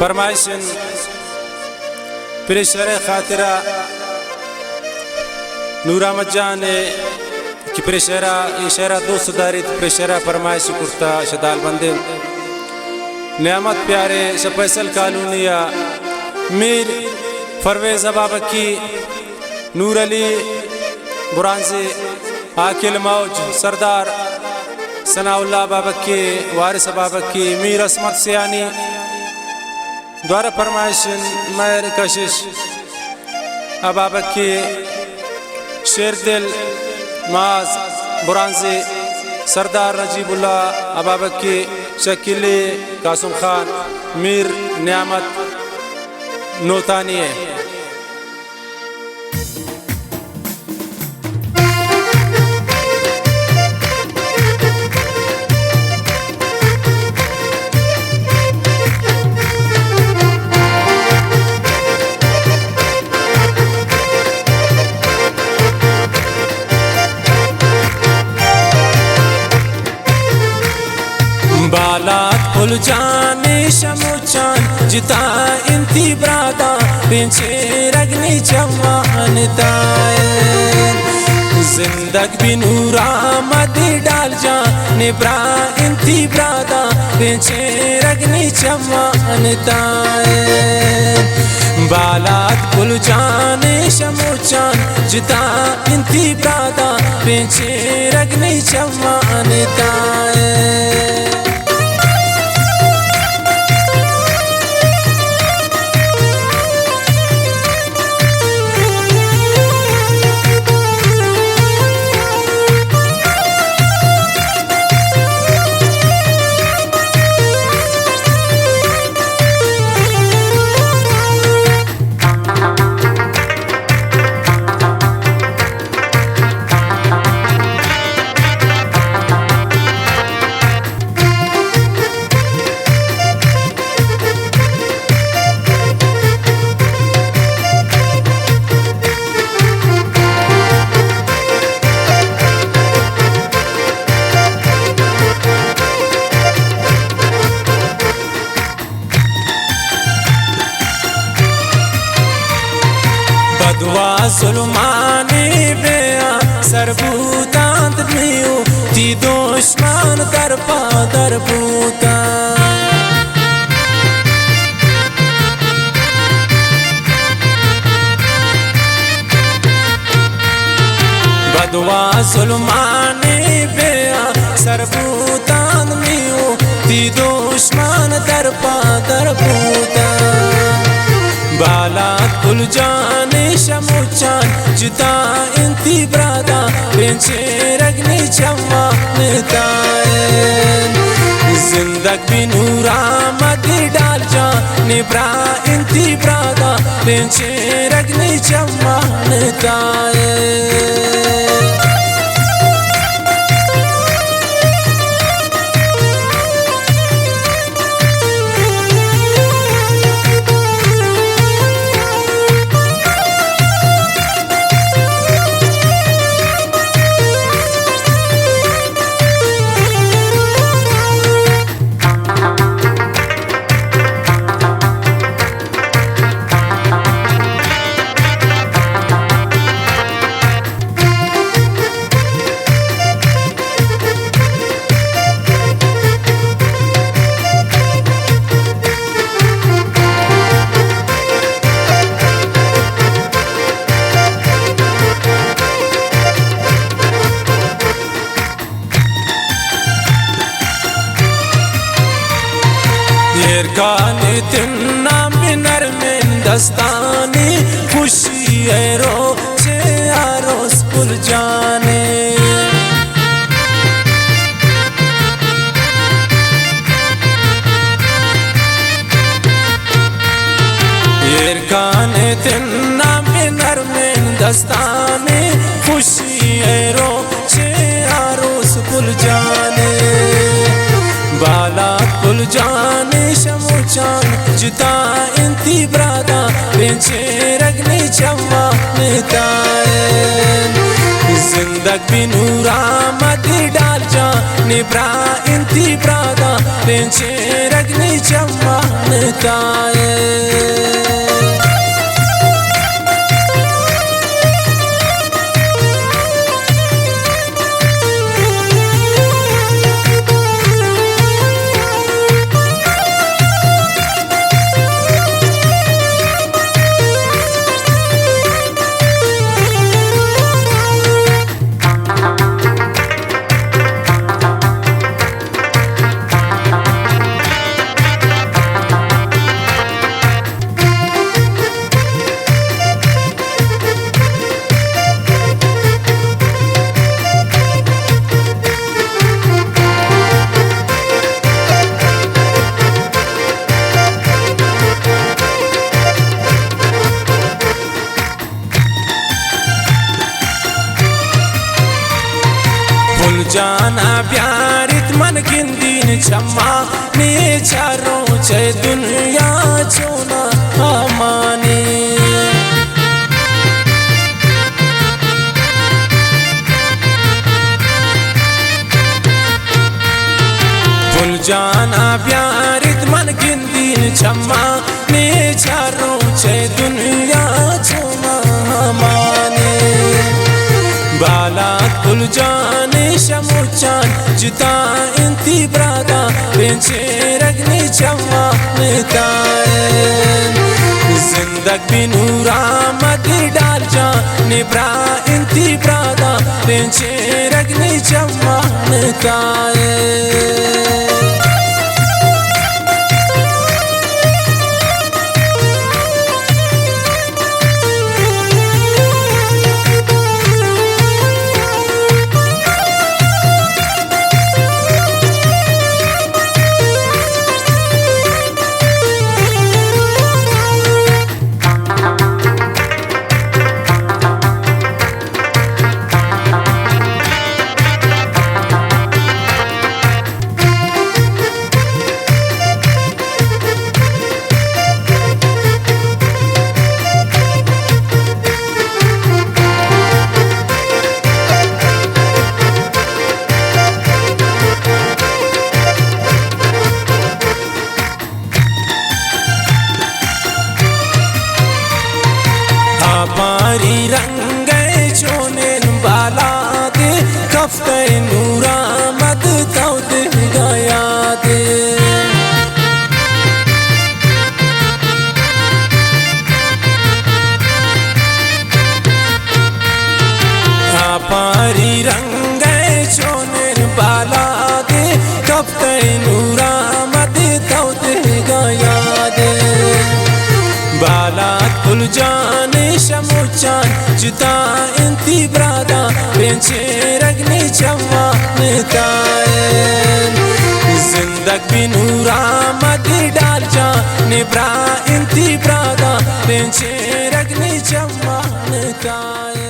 پرمائش انت پرے شعر ءِ خاطرا نور احمد جان ءَ کہ پرے شعرا، اے شعرا دوست داریت، پرے شعرا پرمائش کرتا، شدال بندے نعمت پیارے، شہ فیصل کالونی ءَ میر پرویز ابابکی، نور علی برانزی، عاقل موج، سردار ثناء اللہ ابابکی، وارث ابابکی، میر عصمت سیانی، دوارہ پرمائش انت مہر کشش ابابکی، شیردل، معاذ برانزی، سردار نجیب اللہ ابابکی، شکیلی قاسم خان، میر نعمت نوتانی ءَ۔ بالاد پل جان شموچان جتا انتی برادا، پنچے رگنی جوان تائے۔ زندگ بی نور احمد ڈال جان برا انتی برادا، پنچے رگنی جوان تائے۔ بالاد پل جان شموچان جتا انتی برادا، پنچے رگنی جوان تائے۔ بدوا ظلمانی بیا سر بوتاند میو، تی دشمن در پا در بوتاند۔ بدوا ظلمانی بیا سر بوتان میو، تی دشمن در پا در بوتان۔ بالاد پل جان شموچان جتا انتی برادا، پنچے رگنی جوان تائے۔ زندگ بی نور احمد ڈال جان برا انتی برادا، پنچے رگنی جوان تائے۔ ایرکانی تنا بنرمیں دستانی، خوشی ءِ روچے عروس پل جانے۔ ایرکانی تنا بنرمیں دستانی، خوشی ءِ رو چے عروس پل جانے۔ بالاد پل جانے شموچان جتا انتی برادا، پنچے رگنی جوان تائے۔ زندگ بی نور احمد ڈال جان، نی برا انتی براداں، پنچیں رگنی چمان تائے۔ پل جانا بیاریت من گندین چما، نی چاروں چہ دنیا چونا امانی۔ پل جانا بیاریت من گندین چما، نی چاروں چہ دنیا چونا امانی۔ بالاد پل جان شموچان جتا انتی براداں، پنچیں رگنی چمان تائیں۔ زندگ بی نور احمد ڈال جان، نی برا انتی براداں، پنچیں رگنی چمان تائیں۔ آپاری رنگ ءَ چونیں بالادے، کفتئے نور احمد تو دلگاں یادے۔ آپاری رنگ ءَ چونیں بالادے، کفتئے نور احمد تو دلگاں یادے۔ بالاد پل جان شموچان جتا انتی براداں، پنچیں رگنی چمان تائیں۔ زندگ بی نور احمد ڈال جان، نی برا انتی براداں، پنچیں رگنی چمان تائیں۔